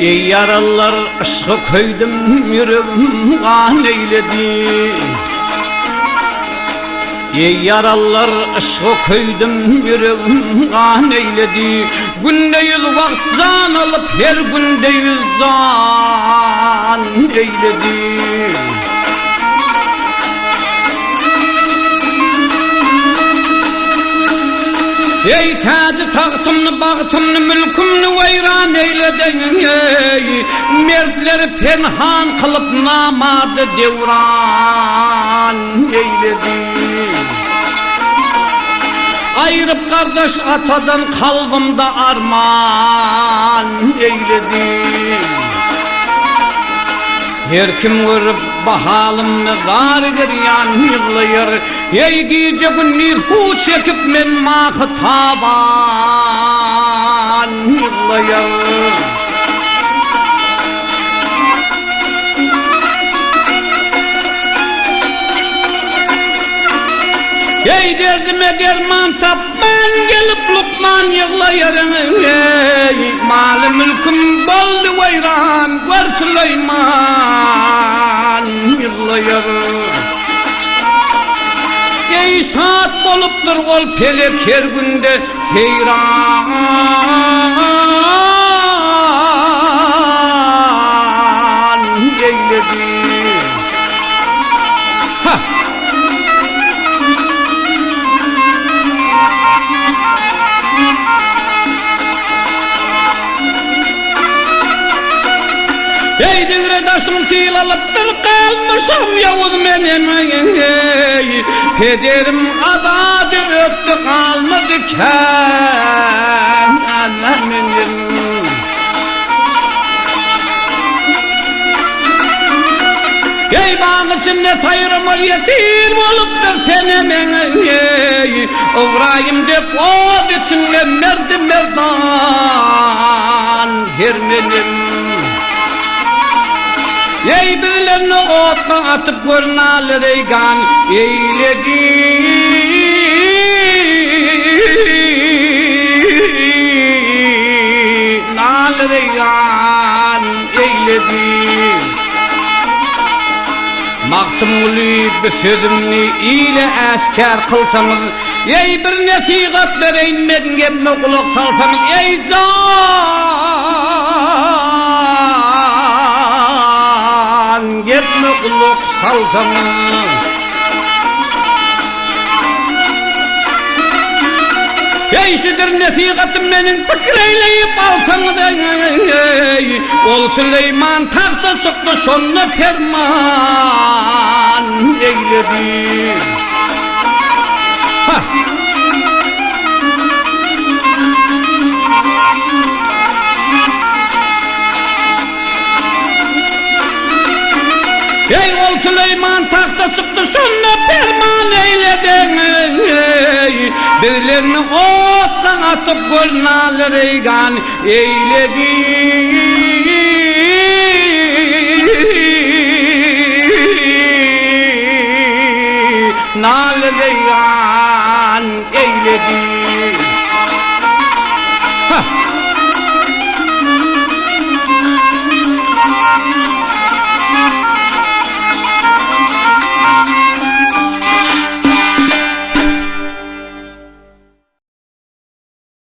Eý ýaralylar yşga köýdüm ýüregim gan eýledi. Eý ýaralylar yşga köýdüm ýüregim gan eýledi. Günde ýüz wagt jan alyp her günde ýüz jan eýledi. Eý täji tagtymny bagtymny mülkümni weýran eýlediň eý mertleri penhan kylyp namardy döwran eýledi. Aýryp gardaş atadan kalbymda arman eýledi. Her kim görüp bahalymny zar girýan ýyglaýar. Eý gije gündiz hu çekip men mahy taban ýyglaýar. Eý derdime derman tapman gelip lukman ýyglaýar eý maly mülküm boldy weýran gör Süleýman ýyglaýar. Eý şat bolupdyr ol pelek her günde seýran eýledi. Ha! Eý degre daşym til alypdyr galmyşam ýowuz menem eý Pederim azady ötdi galmady kän menem. Eý bagyň içinde saýramar ýesir bolupdyr senem eý Ybraýym dek ot içinde merdi merdan her menem. Eý bizlerni otga atyp gör naly reýgan eýledi. Naly reýgan eýledi. Magtymguly bu sözümni ile äşgär kylsaňyz, Eý bir nesihat bereýin men gepme gulak salsaňyz, Eý jan gepme gulak salsaňyz. Eý şudur nesihatym meniň pikir eýleýip alsaňyz eý Ol Süleýman tagta çykdy şonda perman eýledi. Ha! Eý ol Süleýman tagta çykdy şonda perman eýledi eý Bizlerni otdan atyp gör naly reýgan eýledi. Naly reýgan eýledi.